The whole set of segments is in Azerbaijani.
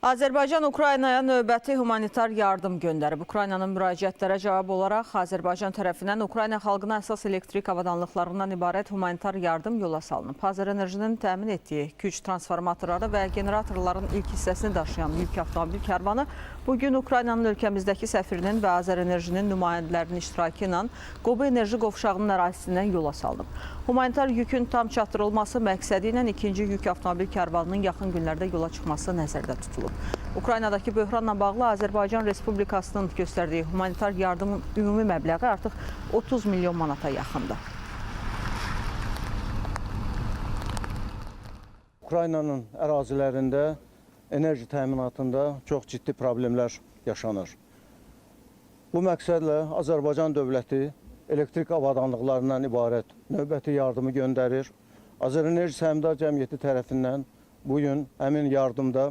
Azərbaycan Ukraynaya növbəti humanitar yardım göndərib. Ukraynanın müraciətlərə cavab olaraq Azərbaycan tərəfindən Ukrayna xalqına əsas elektrik avadanlıqlarından ibarət humanitar yardım yola salınıb. Azərenerjinin təmin etdiyi güc transformatorları və generatorların ilk hissəsini daşıyan yük avtomobil kərvanı bugün Ukraynanın ölkəmizdəki səfirinin və Azərenerjinin nümayəndələrinin iştirakı ilə Qobu Enerji Qovşağının ərazisindən yola salınıb. Humanitar yükün tam çatdırılması məqsədi ilə ikinci yük avtomobil kərvanının yaxın günlərdə yola çıxması nəzərdə tutulub. Ukraynadakı böhranla bağlı Azərbaycan Respublikasının göstərdiyi humanitar yardımın ümumi məbləği artıq 30 milyon manata yaxındır. Ukraynanın ərazilərində enerji təminatında çox ciddi problemlər yaşanır. Bu məqsədlə Azərbaycan dövləti elektrik avadanlıqlarından ibarət növbəti yardımı göndərir. Azərenerji Səhmdar Cəmiyyəti tərəfindən bu gün həmin yardımda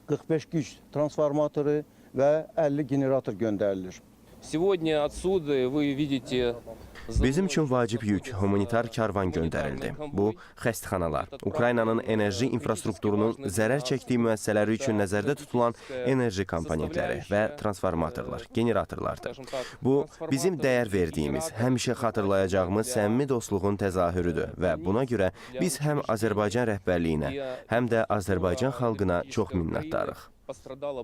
45 güc transformatoru və 50 generator göndərilir. Сегодня отсюда вы видите... Bizim üçün vacib yük, humanitar karvan göndərildi. Bu, xəstəxanalar, Ukraynanın enerji infrastrukturunun zərər çəkdiyi müəssisələri üçün nəzərdə tutulan enerji komponentləri və transformatorlar, generatorlardır. Bu, bizim dəyər verdiyimiz, həmişə xatırlayacağımız səmimi dostluğun təzahürüdür və buna görə biz həm Azərbaycan rəhbərliyinə, həm də Azərbaycan xalqına çox minnətdarıq. Пострадало